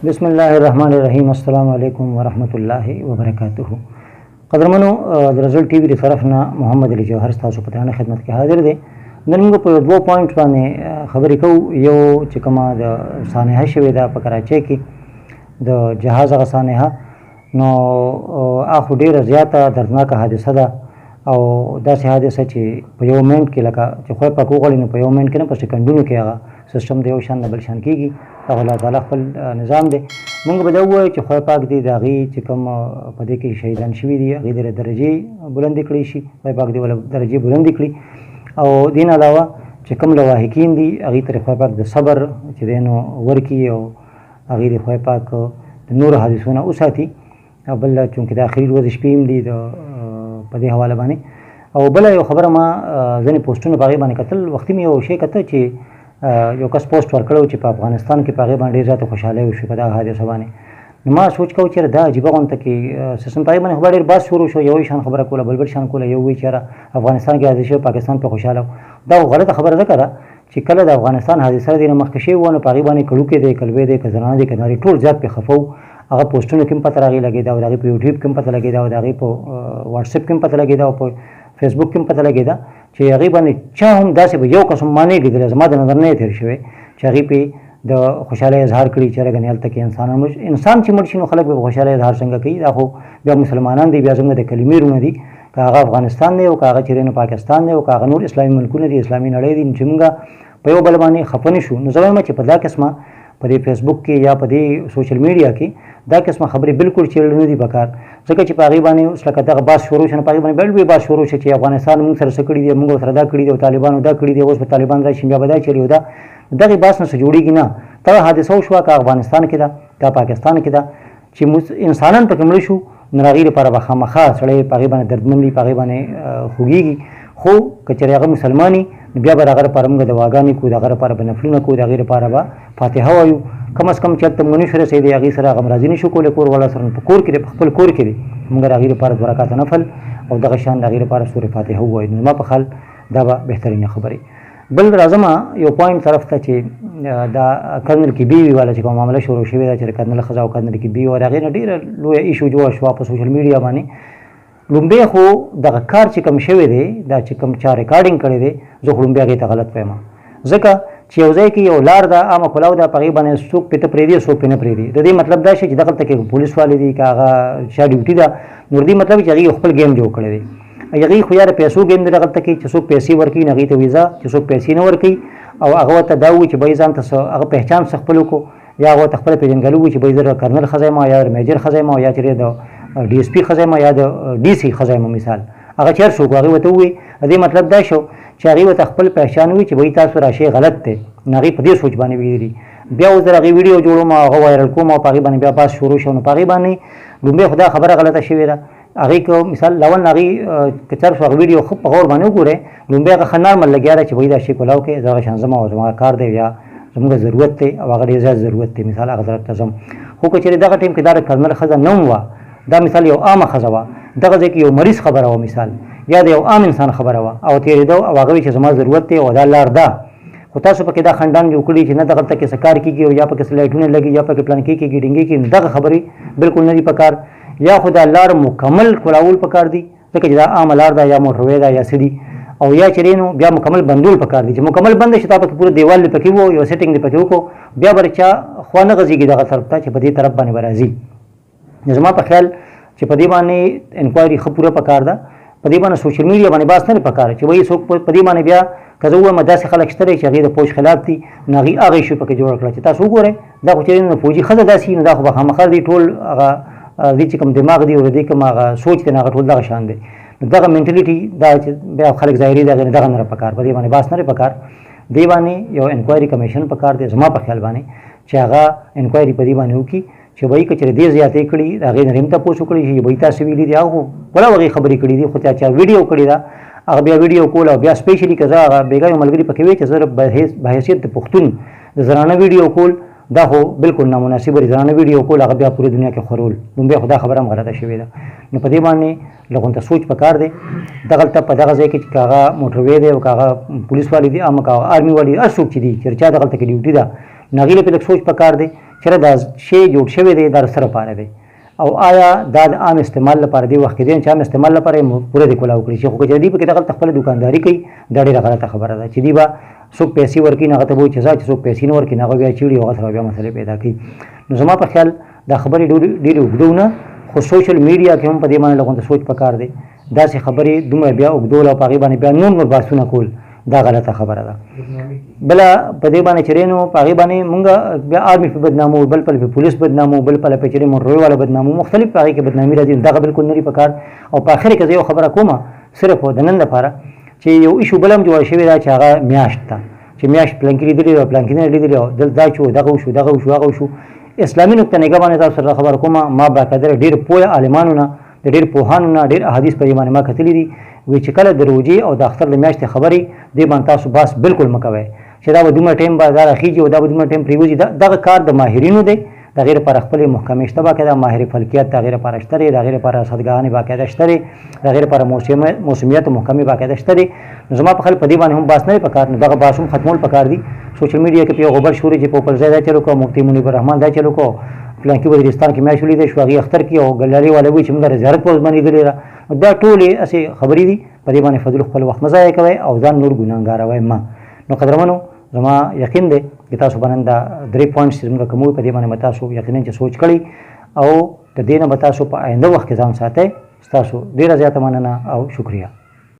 بسم الله الرحمن الرحیم. السلام علیکم ورحمت الله وبرکاته. قدرمنو، د رزل ټي وي د طرف نه محمد علي جوهر ستاسو په درانه خدمت کې حاضر دی. نن موږ په دوو پوینټ باندې خبرې کوو. یو چې کومه د سانحه شوې ده په کراچۍ کې، د جهاز هغه سانحه، نو هغه خو ډېره زیاته دردناکه حادثه ده او داسې حادثه چې په یو منټ کې، لکه چې خدای پاک وغواړي، نو په یو منټ کې نه، په سیکنډونو کې هغه سیستم د یو شان نه بل شان کېږي. دا الله تعالی خپل نظام دی. موږ به دا ووایو چې خدای پاک دې د هغې چې کوم په دې کې شهیدان شوي دي، هغې دې درجې بلندې کړی شي، خدای پاک دې وله درجې بلندې کړي. او دین علاوه چې کوم لواحقین دي، هغې ته خدای پاک د صبر چې دی نو ورکړي او هغې دې خدای پاک د نورو حادثو نه وساتي. او بل چونکې د اخري ورځې شپې هم دي، د په دې حواله باندې. او بله یو خبره، ما ځینې پوسټونه په هغې باندې کتل. وختي مې یو شی کته چې یو کس پوسټ ورکړی چې په افغانستان کې په هغې باندې ډېر زیاته خوشحالۍ وشوې په دغه حادثه باندې. نو ما سوچ کوو چې دا عجیبه غونته کې سیستم په هغې باندې خو ډېر باس شروع شو. یو شان خبره کوله، بل بل شان کوله. یو وی چې افغانستان کې حادثه شوې، پاکستان په خوشحاله. دا غلطه خبره ځکه ده چې کله د افغانستان حادثه دې نه مخکې شوې وه، نو په هغې باندې کړوکې دی، کلوې دی، که زنانه دی، که ناري، ټول زیات پرې خفه وو. هغه پوسټونو کې هم پته راغی لګېده او د هغې په یوټیوب کې هم پته لګېده او د هغې په واټساپ کې هم پته لګېده او په فیسبوک کې هم پته لګېده چې هغې باندې چا هم داسې به یو کس هم ما نه لیدلی، زما د نظر نه تېر شوی چې هغې پې د خوشحالۍ اظهار کړي چې ګنې هلته کې انسانان مړ. انسان چې مړ شي، نو خلک به خوشحالۍ اظهار څنګه کوي؟ دا خو بیا مسلمانان دي، بیا زموږ د کلمې وروڼه دي. که هغه افغانستان دی او که هغه چې دی نو پاکستان دی او که هغه نور اسلامي ملکونه دي، اسلامي نړۍ دي، چې موږ په یو بل باندې خفه نه شو. نو زه وایم چې په دا قسمه په دې فیسبوک کې یا په دې سوشل میډیا کې دا قسمه خبرې بالکل چیرې نه دي پکار، ځکه چې په هغې باندې اوس لکه دغه باس شروع شو، نو په هغې باندې بل بل باس شروع شو چې افغانستان موږ سره څه کړي دي، موږ سره دا کړي دي او طالبانو دا کړي دي، اوس به طالبان راشي، بیا به دا چلی. او دا دغې باس نه څه جوړېږي نه. دغه حادثه وشوه، که افغانستان کې ده که پاکستان کې ده، چې انسانان پکې مړه شو، نو هغې لپاره به خامخا سړی په هغې باندې دردمن وي، په هغې باندې خوږېږي. خو که چېرې هغه مسلمان وي، نو بیا به د هغه لپاره موږ دعاګانې کوو، د هغه لپاره به نفلونه کوو، د هغې لپاره به فاتحه وایو. کم از کم چې هلته موږ نه شو رسېدی، هغې سره غمرازي نه شو کولی، کور والا سره، په کور کې دی، په خپل کور کې دی، موږ د هغې لپاره دوه رکعته نفل او دغه شان د هغې لپاره سورې فاتحه ووایو. نو زما په خیال دا به بهترینه خبرې. بل راځم یو پوینټ طرف ته چې دا کرنل کې بیوي والا چې کومه معامله شروع شوې ده، چې کرنل ښځه او کرنل کې بیوي، او د هغې نه ډېره لویه ایشو جوړه شوه په سوشل میډیا باندې. لومبی خو دغه کار چې کوم شوی دی، دا چې کوم چا ریکارډینګ کړی دی، زه خو لومبی هغې ته غلط وایم، ځکه چې یو ځای کې یو لار ده، عامه کلاو ده، په هغې باندې څوک پې ته پرېږدي، څوک پې نه پرېږدي. د دې مطلب دا شي چې دغلته کې پولیس والي دي که هغه چا ډیوټي ده، نو د دې مطلب چې هغې یو خپل ګیم جوړ کړی دی. هغې خو یاره پیسو ګیم دی دغلته کې، چې څوک پیسې ورکوي نو هغې ته ویزه، چې څوک پیسې نه ورکوي او هغه ورته دا ووایي چې بای ځان ته هغه پهچان څه خپل وکړو یا هغه ورته خپله پېژندګلو وي چې بای زه د کرنل ښځه یم یا د میجر ښځه یم یا چېرې د ډي اس پي ښځه یم یا د ډي سي ښځه یم، مثال هغه چې هر څوک هغې ورته ووایي. د دې مطلب دا شو چې هغې ورته خپل پهچان وي چې بای تاسو راشئ، غلط دی. نو هغې په دې سوچ باندې ویلي. بیا اوس در هغې ویډیو جوړوم او هغه وایرل کوم او په هغې باندې بیا باس شروع شو. نو په هغې باندې لومړی خو دا خبره غلطه شوې ده. هغې که مثال لاول نه هغې که چېرې هغه ویډیو ښه په غور باندې وګورئ، لومړی هغه ښه نارمل لګیا ده چې وایي دا شی کولاو کې دغه شان زما او زما کار دی یا زموږ ضرورت دی او هغه ډېر زیات ضرورت دی، مثال هغه طرف ته ځم. خو که چېرې دغه ټایم کې دا د کرنل ښځه نه وه، دا مثال یو عامه ښځه وه، دغه ځای کې یو مریض خبره وه مثال یا د یو عام انسان خبره وه او تېرېده او هغه وی چې زما ضرورت دی او دا لار ده، خو تاسو پکې دا خنډان جوړ کړي چې نه دغلته کې څه کار کېږي او یا پکې څه لایټونه لګي یا پکې پلان کې کېږي ډینګې کېږي، نو دغه خبرې بالکل نه دي پکار. یا خو دا لار مکمل کولاول پکار دي، ځکه چې دا عامه لار ده یا موټروی ده یا څه دي، او یا چې نو بیا مکمل بندول پکار دي چې مکمل بند شي، تا پکې پوره دیوال دې پکې وو، یو سیټینګ دې پکې وکړو، بیا به چا خوا نه غځېږي دغه طرف ته چې په دې طرف باندې به راځي. نو زما په خیال چې په دې باندې انکوایري ښه پوره پکار ده. په دې باندې سوشل میډیا باندې باس نه پکار چې وایي څوک په دې باندې. بیا که زه ووایم داسې خلک شته چې هغې د فوج خلاف دي، نو هغې هغه ایشو پکې جوړه کړه چې تاسو وګورئ، دا خو چې نو فوجي ښځه داسې، نو دا خو به خامخا دي ټول هغه دې چې کوم دماغ دی او دې کوم هغه سوچ دی، هغه ټول دغه شان دی. نو دغه منټلیټي دا چې بیا خلک ظاهري دغه دغه نه پکار، په دې باندې باس نه پکار. دې باندې یو انکوایري کمیشن پکار دی زما په خیال باندې، چې هغه انکوایري په دې باندې وکړي چې وایي که چېرې دې زیاتې کړي، د هغې نه هم تپوس وکړي چې وایي تاسو ویلي دي. هغه خو ولا هغې خبرې کړي دي، خو چا چا ویډیو کړې ده، هغه بیا ویډیو کول او بیا سپیشلی که زه هغه بېګا یو ملګري پکې وی چې زه به حیثیت د پښتون د زنانه ویډیو کول، دا خو بالکل نامناسب دي. زنانه ویډیو کول، هغه بیا پوره دنیا کې خورول، لومړی خو دا خبره هم غلطه شوې ده. نو په دې باندې لږ ته سوچ پکار دی. دغلته په دغه ځای کې چې هغه موټروی دی او که هغه پولیس والي دي، اما که هغه آرمي والي، هر څوک چې دي، چې چا دغلته کې ډیوټي ده، نو هغې له پې لږ سوچ پکار دی. چېرې دا شی جوړ شوی دی، دا د څه لپاره دی او آیا دا د عام استعمال لپاره دی وخت کې دی چې عام استعمال لپاره یې پوره دې کولاو کړي چې خو که دی پکې دغلته خپله دوکانداري کوي، دا ډېره غلطه خبره ده چې دی به څوک پیسې ورکوي نو هغه ته به وایي چې ځه، چې څوک پیسې نه ورکوي نو هغه بیا چیړي او هغه سره بیا مسلې پیدا کوي. نو زما په خیال دا خبرې ډېرې اوږدو نه، خو سوشل میډیا کې هم په دې باندې لږ غونته سوچ پکار دی. داسې خبرې دومره بیا اوږدول او په هغې باندې بیا نور نور بحثونه کول دا غلطه خبره ده. بله په دې باندې چې نو په هغې باندې مونږ بیا آرمي په بدنامو، بل پل په پولیس بدنامو، بل پل په چې موټروي والا بدنامو، مختلف په هغې کې بدنامي راځي، دغه بالکل نه په کار. او په اخر کې زه یو خبره کوم صرف د نن لپاره چې یو ایشو بل هم جوړه شوې ده چې هغه میاشت ده چې میاشت پلانکي لیدلې او پلانکي نه لیدلې او دلته دا شو، دغه وشو، دغه وشو، هغه وشو. اسلامي نقطه نګاه باندې تاسو سره خبره کوم، ما باقاعده ډېر پوه عالمانو نه، د ډېر پوهانو نه ډېر احادیث په دې باندې ما کتلي دي، وی چې کله د روژې او د اختر د میاشتې خبرې دې باندې تاسو بحث بالکل مه کوئ چې دا به دومره ټایم به دا راخیږي او دا به دومره ټایم پرېوځي. دغه کار د ماهرینو دی، د هغې لپاره خپلې محکمې شته، باقاعده ماهر فلکیات د هغې لپاره شته دی، د هغې لپاره رصدګاهانې باقاعده شته دی، د هغې لپاره موسمیات محکمې باقاعده شته دی. نو زما په خیال په دې باندې هم بحث نه دی پکار، نو دغه بحث هم ختمول پکار دي. سوشل میډیا کې په یو غبر شوري چې په خپل ځای دا چلو کو، مفتي منیب الرحمن دا چلو کو، پلانکي وزیرستان کې میاشت ولیدل شو هغې اختر کې، او ګلالي والا وایي چې موږ د زیارت په ورځ باندې لیدلې ده. نو دا ټولې هسې خبرې دي، په دې باندې فضول خپل وخت مه ضایع کوئ او ځان نور ګناهګاروئ مه. نو قدرمنو زما یقین دی چې تاسو به نن دا درې پوینټس چې زموږ کوم په دې باندې به تاسو یقینا چې سوچ کړئ او د دې نه به تاسو په آینده وخت کې ځان ساتئ. ستاسو ډېره زیاته مننه او شکریه.